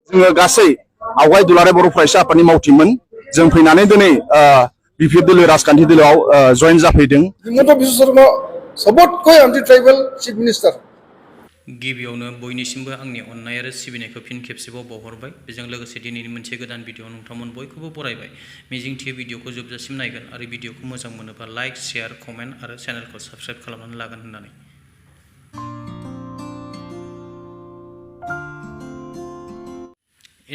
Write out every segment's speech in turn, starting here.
जोङो गासै आवगाय दुलाराय बर' फरायसा आफादनि मावथिमोन जों फैनानै दिनै BPF दोलो राजखान्थि दोलोआव जयेन जाफैदों। हिमन्त बिश्व शर्मा सबतखै एन्टि ट्राइबेल चिफ मिनिस्टार। गिबियावनो बयनिसिमबो आंनि अननाय आरो सिबिनायखौ फिन खेबसेबाव बावहरबाय। बेजों लोगोसे दिनैनि मोनसे गोदान भिडिअ नोंथांमोन बयखौबो बरायबाय। मिजिंथियो भिडिअखौ जोबजासिम नायगोन आरो भिडिअखौ मोजां मोनोबा लाइक, शेयार, कमेन्ट आरो चेनेलखौ साबस्क्राइब खालामनानै लागोन होननानै।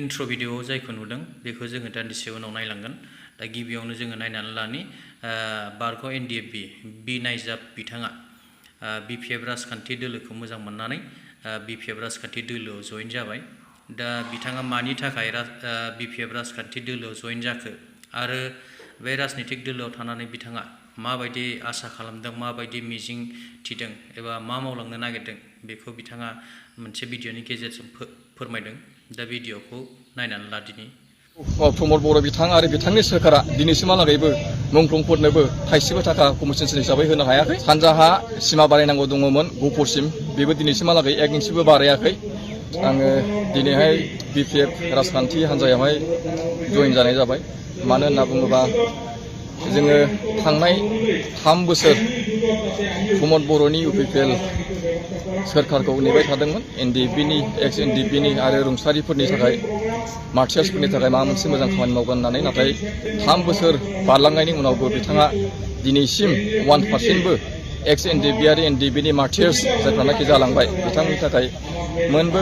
इन्ट्र' भिडिअआव जायखौ नुदों बेखौ जोङो दान्दिसे उनाव नायलांगोन। दा गिबियावनो जोङो नायनानै लानि बारख' NDFB बि नायजाब बिथाङा BPF राजखान्थि दोलोखौ मोजां मोननानै BPF राजखान्थि दोलोआव जयेन जाबाय। दा बिथाङा मानि थाखाय BPF राजखान्थि दोलोआव जयेन जाखो आरो बे राजनितिक दोलोआव थानानै बिथाङा माबायदि आसा खालामदों, माबायदि मिजिं थिदों एबा मा मावलांनो नागिरदों बेखौ बिथाङा मोनसे भिडिअनि गेजेरजों फोरमायदों। दा भिडिअखौ नायनानै ला दिनै। प्रमद बर' बिथां आरो बिथांनि सोरखारा दिनैसिमहालागैबो मुंख्लंफोरनोबो थाइसेबो थाखा कम्पेनसेसन हिसाबै होनो हायाखै। सानजाहा सिमा बारायनांगौ दङमोन गहपुरसिम, बेबो दिनैसिमहालागै 1 इन्सिबो बारायाखै। आङो दिनैहाय BPF राजखान्थि हान्जायावहाय जयेन जानाय जाबाय। मानो होनना बुङोबा जोङो थांनाय 3 बोसोर प्रमद बर'नि UPPL सोरखारखौ नेबाय थादोंमोन। NDFBनि एक्स NDFBनि आरो रुंसारिफोरनि थाखाय, मार्टियार्सफोरनि थाखाय माबा मोनसे मोजां खामानि मावगोन होननानै। नाथाय 3 बोसोर बारलांनायनि उनावबो बिथाङा दिनैसिम 1%बो एक्स NDFB आरो NDFBनि मार्टियार्स जायफ्रानाखि जालांबाय बिथांनि थाखाय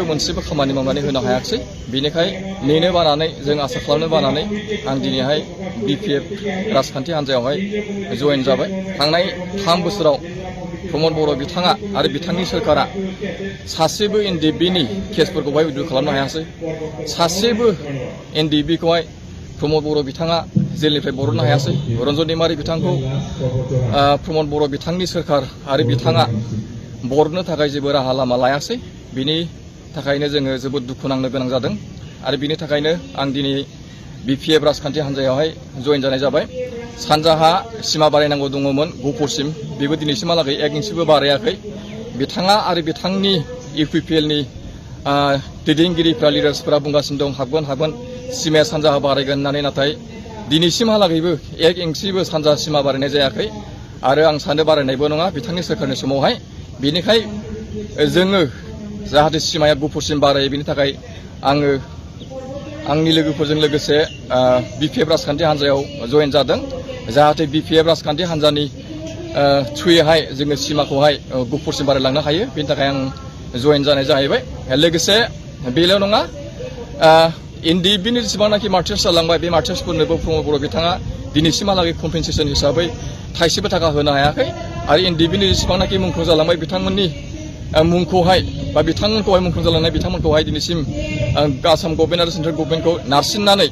मोनसेबो खामानि मावनानै होनो हायाखिसै। बेनिखाय नेनो बानानै, जों आसा खालामनो बानानै आं दिनैहाय BPF राजखान्थि हान्जायावहाय जयेन जाबाय। थांनाय 3 बोसोराव प्रमद बर' बिथाङा आरो बिथांनि सोरखारा सासेबो NDFBनि केसफोरखौहाय उइथड्र खालामनो हायासै। सासेबो NDFBखौहाय प्रमद बर' बिथाङा जेलनिफ्राय बरननो हायासै। रन्जन दैमारि बिथांखौ प्रमद बर' बिथांनि सोरखार आरो बिथाङा बरननो थाखाय जेबो राहा लामा लायासै। बिनि थाखायनो जोङो जोबोद दुखु नांनो गोनां जादों आरो बिनि थाखायनो आं दिनै BPF राजखान्थि हान्जायावहाय जयेन जानाय जाबाय। सानजाहा सिमा बारायनांगौ दङमोन गहपुरसिम, बेबो दिनैसिमहालागै 1 इन्सिबो बारायाखै। बिथाङा आरो बिथांनि UPPLनि दैदेनगिरिफ्रा, लिडार्सफोरा बुंगासिनो दं हाबगोन सिमाया सानजाहा बारायगोन होननानै। नाथाय दिनैसिमहालागैबो 1 इन्सिबो सानजा सिमा बारायनाय जायाखै आरो आं सानो बारायनायबो नङा बिथांनि सोरखारनि समावहाय। बेनिखाय जोङो जाहाथे सिमाया गहपुरसिम बारायो, बेनि थाखाय आङो आंनि लोगोफोरजों लोगोसे BPF राजखान्थि हान्जायाव जयेन जादों। जाहाथे BPF राजखान्थि हान्जानि थ्रुयैहाय जोङो सिमाखौहाय गहपुरसिम बारायलांनो हायो, बेनि थाखाय आं जयेन जानाय जाहैबाय। लोगोसे बेल' नङा, NDFBनि जेसेबांनाखि मार्टियार्स जालांबाय बे मार्टियार्सफोरनोबो प्रमद बर' बिथाङा दिनैसिमहालागै कम्पेनसेसन हिसाबै थाइसेबो थाखा होनो हायाखै। आरो NDFBनि जेसेबांनाखि मुंख्लं जालांबाय बिथांमोननि मुंखौहाय बा बिथांमोनखौहाय मुंख्लं जालांनाय बिथांमोनखौहाय दिनैसिम आसाम गभर्नमेन्ट आरो सेन्ट्रेल गभर्नमेन्टखौ नारसिननानै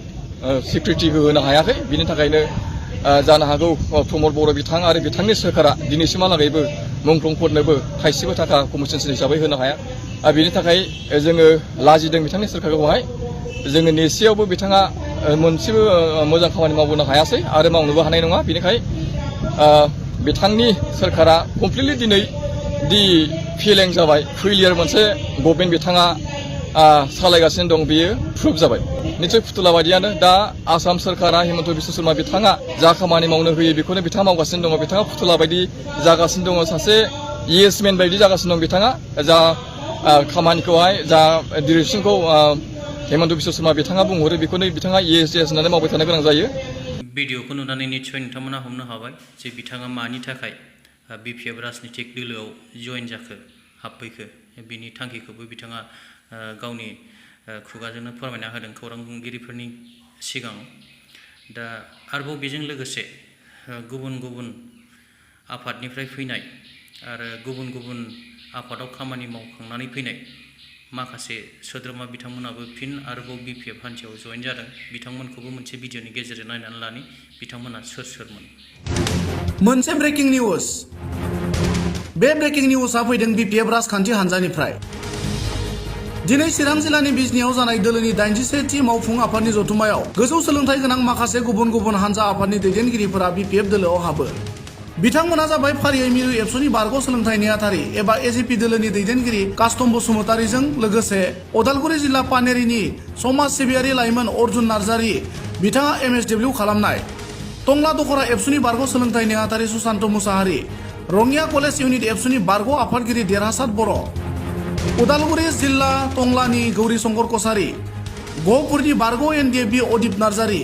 सिकिउरिटि होनो हायाखै। बिनि थाखायनो जानो हागौ प्रमद बर' बिथां आरो बिथांनि सोरखारा दिनैसिमहालागैबो मुंख्लंफोरनोबो थाइसेबो थाखा कम्पेनसेसन हिसाबै होनो हाया। बिनि थाखाय जोङो लाजिदों बिथांनि सोरखारखौहाय। जोङो नेसेयावबो बिथाङा मोनसेबो मोजां खामानि मावबोनो हायासै आरो मावनोबो हानाय नङा। बेनिखाय बिथांनि सोरखारा कमप्लिटलि दिनै फेलें जाबाय। फेलियर मोनसे गभर्नमेन्ट बिथाङा सालायगासिनो दं, बेयो प्रुफ जाबाय। निसय फुथुला बायदियानो दा आसाम सोरखारा हिमन्त बिश्व शर्मा बिथाङा जा खामानि मावनो होयो बेखौनो बिथाङा मावगासिनो दङ। बिथाङा फुथुला बायदि जागासिनो दङ, सासे येसमेन बायदि जागासिनो दं। बिथाङा जा खामानिखौहाय, जा डिरेक्सनखौ हिमन्त बिश्व शर्मा बिथाङा बुंहरो बेखौनो बिथाङा येस होननानै मावबाय थानो गोनां जायो। भिडिअखौ नुनानै निस्सय नोंथांमोना हमनो हाबाय जे बिथाङा मानि थाखाय BPF राजनितिक दोलोआव जयेन जाखो, हाबफैखो। बिनि थांखिखौबो बिथाङा गावनि खुगाजोंनो फोरमायना होदों खौरांगिरिफोरनि सिगाङाव। दा आरोबाव बेजों लोगोसे गुबुन गुबुन आफादनिफ्राय फैनाय आरो गुबुन गुबुन आफादाव खामानि मावखांनानै फैनाय माखासे सोद्रोमा बिथांमोनाबो फिन आरोबाव BPF हान्जायाव जयेन जादों। बिथांमोनखौबो मोनसे भिडिअनि गेजेरजों नायनानै लानि बिथांमोना सोरमोन। मोनसे ब्रेकिं निउज। बे ब्रेकिं निउजआ फैदों BPF राजखान्थि हान्जानिफ्राय। दिनै चिरां जिल्लानि बिजनियाव जानाय दोलोनि 81थि मावफुं आफादनि जथुमायाव गोजौ सोलोंथाइ गोनां माखासे गुबुन गुबुन हान्जा आफादनि दैदेनगिरिफोरा BPF दोलोआव हाबो। बिथांमोना जाबाय फारियै मिरु एबसुनि बारग' सोलोंथाइ नेहाथारि एबा एजिपि दोलोनि दैदेनगिरि कास्टम बसुमतारीजों लोगोसे अदालगुरि जिल्ला पानेरिनि समाज सिबियारि लाइमोन अर्जुन नार्जारी बिथाङा MSW खालामनाय टंला दखरा एबसुनि बारग' सोलोंथाइ नेहाथारि सुशान्त मुसाहारि रङिया कलेज इउनिट एबसुनि बारग' आफादगिरि देरहासात बर' उदालगुरि जिल्ला टंलानि गौरी शंकर कसारी गहपुरनि बारग' NDFB अदीप नार्जारी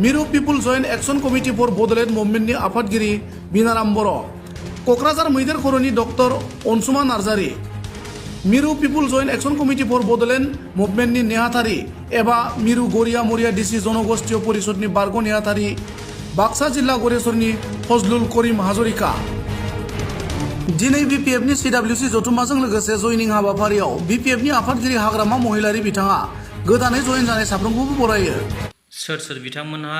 मिरु people joint action committee for Bodoland मुभमेन्टनि आफादगिरि बिनाराम बर' क'क्राझार मैदेर खर'नि डक्टर अनसुमा नार्जारी मिरु people joint action committee for Bodoland मुभमेन्टनि नेहाथारि एबा मिरु गरिया मरिया डिसि जनगोष्ठीय परिषदनि बारग' नेहाथारि बाक्सा जिल्ला गरेस्वरनि फजलुल करिम हाजरिका दिनै BPFनि CWC जथुम्माजों लोगोसे जयनिं हाबाफारियाव BPFनि आफादगिरि हाग्रामा महिलारि बिथाङा गोदानै जयेन जानाय साफ्रोमखौबो बरायो। सोर बिथांमोनहा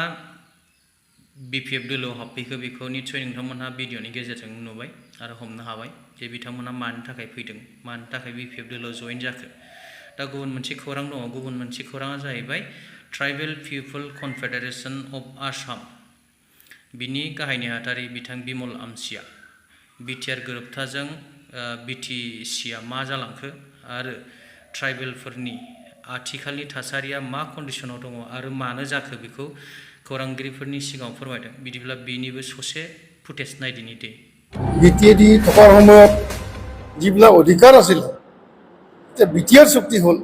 BPF दोलोआव हाबफैखो बेखौ निस्सय नोंथांमोनहा भिडिअनि गेजेरजों नुबाय आरो हमनो हाबाय जे बिथांमोनहा मानि थाखाय फैदों मानि थाखाय BPF दोलोआव जयेन जाखो। दा गुबुन मोनसे खौरां दङ गुबुन मोनसे खौराङा जाहैबाय ट्राइबेल पिपल कनफेडारेशन अफ आसाम बिनि गाहाय नेहाथारि बिथां बिमल आमसिया BTR गोरोबथाजों BTCआ मा जालांखो आरो ट्राइबेलफोरनि आथिखालनि थासारिया मा कन्डिशनाव दङ आरो मानो जाखो बेखौ खौरांगिरिफोरनि सिगाङाव फोरमायदों। बिदिब्ला बिनिबो ससे फुटेज नायदिनि दे। BTD থকাৰ সময়ত যিবিলাক অধিকাৰ আছিল এতিয়া BTR চুক্তি হ'ল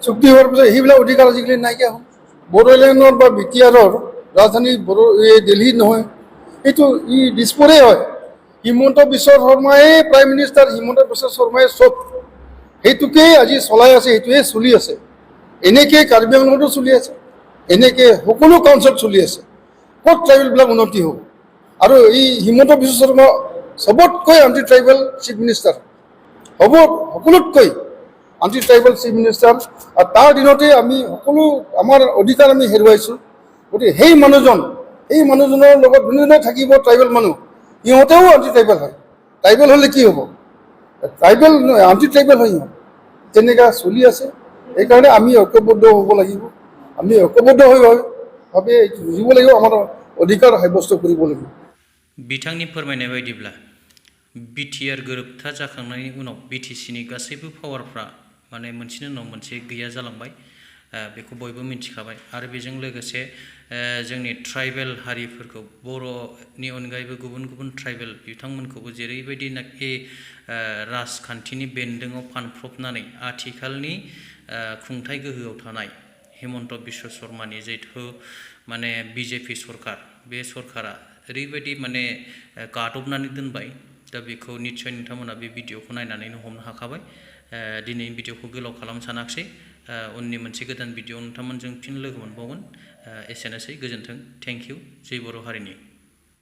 চুক্তি হোৱাৰ পিছত সেইবিলাক অধিকাৰ আজিকালি নাইকিয়া হ'ল। বড়োলেণ্ডৰ বা BTRৰ ৰাজধানী দিল্লী নহয় এইটো দিছপুৰে হয়। হিমন্ত বিশ্ব শৰ্মাই প্ৰাইম মিনিষ্টাৰ হিমন্ত বিশ্ব শৰ্মাই চব সেইটোকেই আজি চলাই আছে সেইটোৱে চলি আছে। এনেকৈ কাৰ্বি আংলঙতো চলি আছে এনেকৈ সকলো কাউন্সিলত চলি আছে। ক'ত ট্ৰাইবেলবিলাক উন্নতি হ'ব আৰু এই হিমন্ত বিশ্ব শৰ্মা চবতকৈ আন্টি ট্ৰাইবেল চিফ মিনিষ্টাৰ হ'ব সকলোতকৈ আন্টি ট্ৰাইবেল চিফ মিনিষ্টাৰ আৰু তাৰ দিনতে আমি সকলো আমাৰ অধিকাৰ আমি হেৰুৱাইছোঁ। গতিকে সেই মানুহজনৰ লগত যোনে থাকিব ট্ৰাইবেল মানুহ সিহঁতেও আন্টি ট্ৰাইবেল হয়। ট্ৰাইবেল হ'লে কি হ'ব ট্ৰাইবেল নহয় আন্টি ট্ৰাইবেল হয় সিহঁত তেনেকুৱা চলি আছে। সেইকাৰণে আমি ঐক্যবদ্ধ হ'ব লাগিব আমি ঐক্যবদ্ধ ভাৱে যুঁজিব লাগিব আমাৰ অধিকাৰ সাব্যস্ত কৰিব লাগিব। बिथांनि फोरमायनाय बायदिब्ला BTR गोरोबथा जाखांनायनि उनाव BTCनि गासैबो पावारफ्रा माने मोनसेनि उनाव मोनसे गैया जालांबाय बेखौ बयबो मिथिखाबाय आरो बेजों लोगोसे जोंनि ट्राइबेल हारिफोरखौ बर'नि अनगायैबो गुबुन गुबुन ट्राइबेल बिथांमोनखौबो जेरैबायदिनाखि राजखान्थिनि बेन्दोङाव फानफ्रबनानै आथिखालनि खुंथाय गोहोआव थानाय हिमন্ত বিশ্ব शर्मानि जिहेतु माने BJP सरकार बे सरकारा ओरैबायदि माने गादबनानै दोनबाय दा बेखौ निस्सय नोंथांमोना बे भिडिअखौ नायनानैनो हमनो हाखाबाय। दिनै भिडिअखौ गोलाव खालामनो सानाखिसै उननि मोनसे गोदान भिडिअ नोंथांमोनजों फिन लोगो मोनबावगोन। एसेनोसै गोजोन्थों थेंक इउ जय बर' हारिनि।